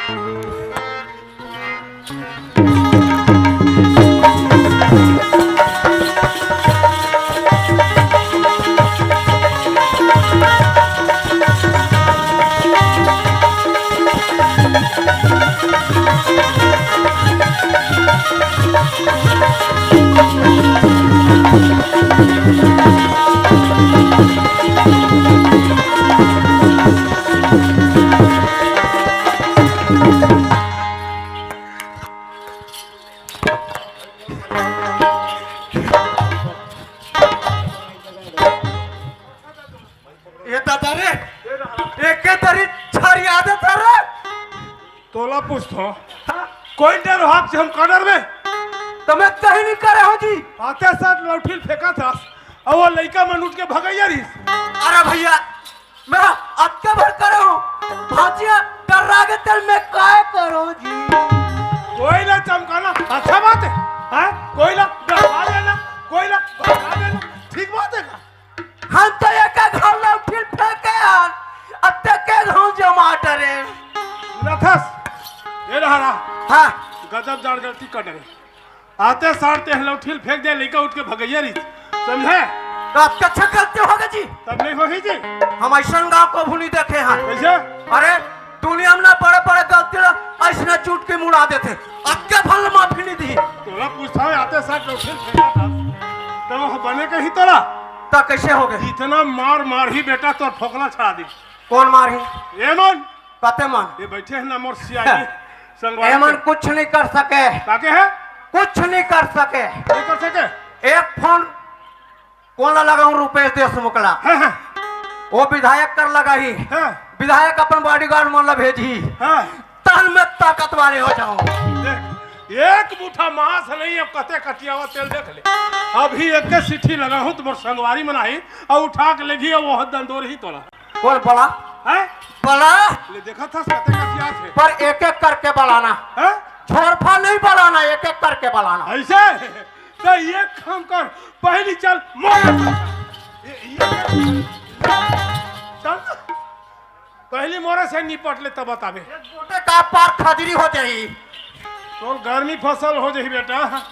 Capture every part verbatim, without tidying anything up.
ए दादा रे, एके तरी छरिया देथे रे। तोला पूछथों, हाँ? कोई डर हो आप से हम का डरबे? त मैं कहीं नहीं करे हों जी। आते साथ लौठी ल फेंकत हस, अउ वो लइका मन उठ के भगइया रहिस। अरे भइया, मैं अतका भर करे हों, भांचिया डर्रा गे तेला मैं काय करों जी? कोई ला चमकाना अच्छा बात हे, हैं? कोई ला डरवा देना, कोई ला भगा देना, ठीक बात हे का? हम तो एक घाव लौठी ल फेंके हन, अतेक घाव जमा डरे। सुनत हस? ए डहरा। हाँ। गजब जाड़ गलती कर डरे। आते सार ते लौठी ल फेंक दे, लइका उठ के भगइया रहिस। समझे? त अतेक अच्छा गलती होगे जी। तब नहीं होही जी। हम अइसन गाँव कभू नहीं देखे हन। कइसे? अरे, दुनिया में ना बड़े-बड़े गलती ला अइसने चुटकी मुड़ा देथे। अतेक भर माफी नहीं दिही। तोला पूछथों, आते सार लौठी ल फेंकत हस। त वो बने कही तोला। त कइसे होगे? इतना मार मारही बेटा, तोर फोकला छड़ा दिही। कोन मारही? ए मन। कते मन? ये बइठे हे ना मोर सियाही संगवारी। ए मन कुछ नहीं कर सके। का कहे? कुछ नहीं कर सके। नहीं कर सके? एक फोन कोन ला लगाहूं? रुपेश देशमुख ला। हाँ, हाँ। वो विधायक कर लगाही। हाँ। विधायक अपन bodyguard मन ला भेजही। हाँ। तहन मैं ताकत वाले हो जाहूं। देख, एक मुठा मांस नहीं, अब कते कटियावा तेल देख ले। अभी एके सीटी लगाहूं त मोर संगवारी मन आही, अउ उठा के लेगही, अउ वो दंदोरही तोला। बोल बला। हैं? बला। ले देखत हस कते कटियाथे। पर एक-एक करके बलाना। हैं? झोरफा नहीं बलाना, एक-एक करके बलाना। अइसे? त एक काम कर, पहिली चल मोरे से। ये, ये, चल ना। पहिली मोरे से निपट ले तब बताबे। एक गोटे का पार खजरी हो जाही। तोर गर्मी फसल हो जाही बेटा।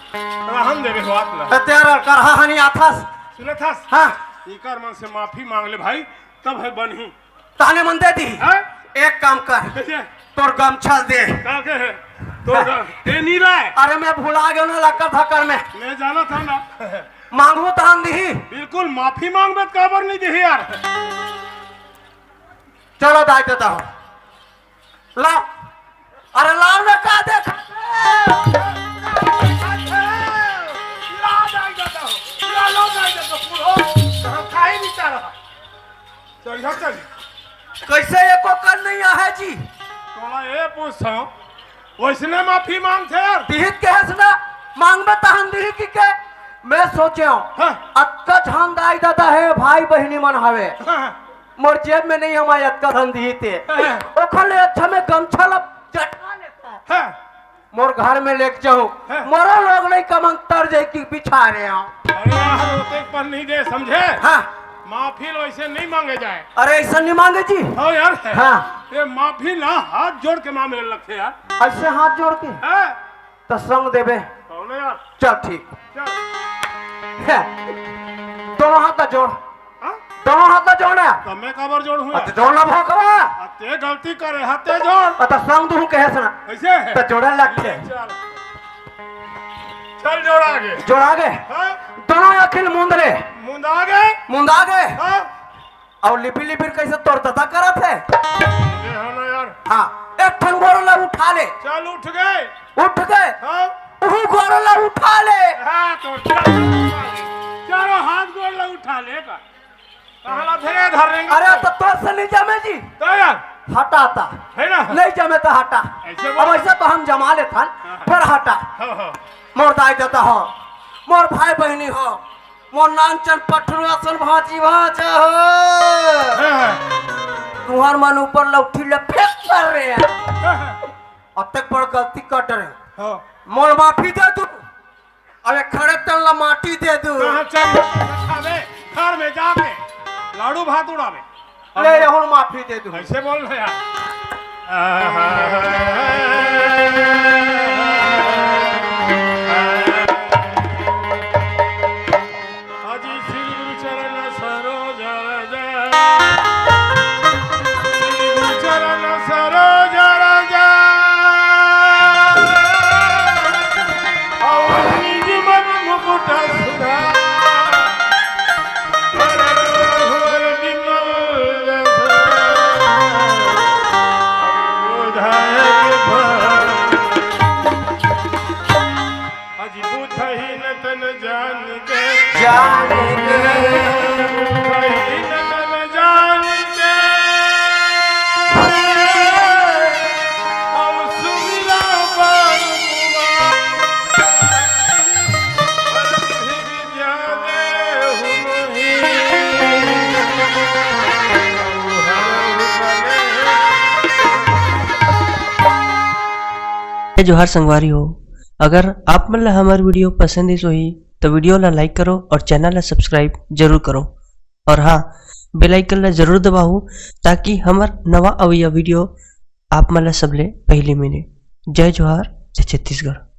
रहन देबे बात ला। त तेरा करहा हनी आथस। सुनत हस? हाँ। इकर मन से माफी मांग ले भाई। तब हे बनही। तहने मन दे दिही। हैं? एक काम कर, कइसे? तोर गमछा ल दे। का कहे? तोर ग-, ए नीला हे। अरे मैं भुला गेंव ना लक्कर धक्कर में। मैं जानत हंव ना। मांगहूं तहन दिही। बिल्कुल माफी मांगबे त काबर नहीं दिही यार। चलो दाई देता हूं। ला। अरे लाव ना का देख। ला दाई देता हूं। ला, ला दाई देता हूं। पूरा कहां खाई नहीं चाह रहा। चल, चल, चल। कइसे एको कन नहीं आहे जी? तोला ए पूछथंव, वइसने माफी मांगथे यार। दिहित कहेस ना, मांगबे तहन दिही कि के? मैं सोचेंव, हाँ। अतका झन दाई ददा हे, भाई बहिनी मन हवे। हाँ। मोर जेब में नहीं हमारे अतका धन दिहिते। हाँ। ओखर ले अच्छा मैं गमछा ला जठा लेता। हाँ। मोर घर में लेके जाहूं। हैं? मोरो लोग नहीं कमंतर जाए कि बिछा रहे हो। अरे यार, ओतेक पर नहीं दे, समझे? हाँ। माफी ल वइसे नहीं मांगे जाए। अरे, अइसन नहीं मांगे जी। हो यार। हाँ। ये माफी ना हाथ जोड़ के मांगे लगथे यार। अइसे हाथ जोड़ के? हैं? त संग देबे। कौन है यार? चल ठीक। चल। हैं। दोनों हाथ ला जोड़। हाँ? दोनों हाथ ला जोड़ ना। त मैं काबर जोड़हूं यार? अत जोड़ ना भोकवा। अ, ते गलती करे हा, ते जोड़। अ, त संग दूं कहेस ना। कइसे? त जोड़े लगथे। चल। चल जोड़ आगे। जोड़ आगे। हाँ? दोनों आँखी ल मूंद ले। मुंदा गे। मुंदा गे। हाँ? अउ लिपिर लिपिर कइसे तोर ददा करत हे? ये हो ना यार। हाँ, एक ठन गोड़ ला उठा ले। चल उठ गे। उठ गे। हाँ? उहू गोड़ ला उठा ले। हाँ, तो चल, चारों हाथ गोड़ ला उठा ले का। कहाँ ला धरे धर रेंगे? अरे, त तोर से नहीं जमे जी। तो यार। हटा ता। है ना? नहीं जमे त हटा। ऐसे बोल। अब अइसे तो हम जमा लेथन, हाँ। फेर हटा। हाँ, हाँ। मोर दाई ददा हो, मोर भाई बहिनी हो, मोर नानचन पठरू असन भांची भांचा हो। हाँ, हाँ। तुंहर मन ऊपर लौठी ले फेंक कर रे। हाँ, हाँ। अतेक बड़ गलती कर डरे। हाँ। मोर माफी दे दू। अबे खड़े तन ला माटी दे दू। कहाँ चल खाबे? घर में जाके लाडू भात उड़ाबे। ले, राहुल माफी दे दू। कइसे बोल रहे यार? अजी श्री गुरु चरण सरोज रज, श्री गुरु चरण सरोज रज, और निज मन मुकुट सुधार। अजी बुधहीन तन जान के, जान के। बुधहीन तन जान के। और सुमिरा बाल कुमार। जय जोहार संगवारी हो, अगर आप मन ला हमर video पसंद आइस होही, तो video ला like करो और channel ला subscribe जरूर करो। और हाँ, bell icon ला जरूर दबाहू, ताकि हमर नवा अवइया video आप मन ला सबले पहली मिले। जय जोहार, जय छत्तीसगढ़।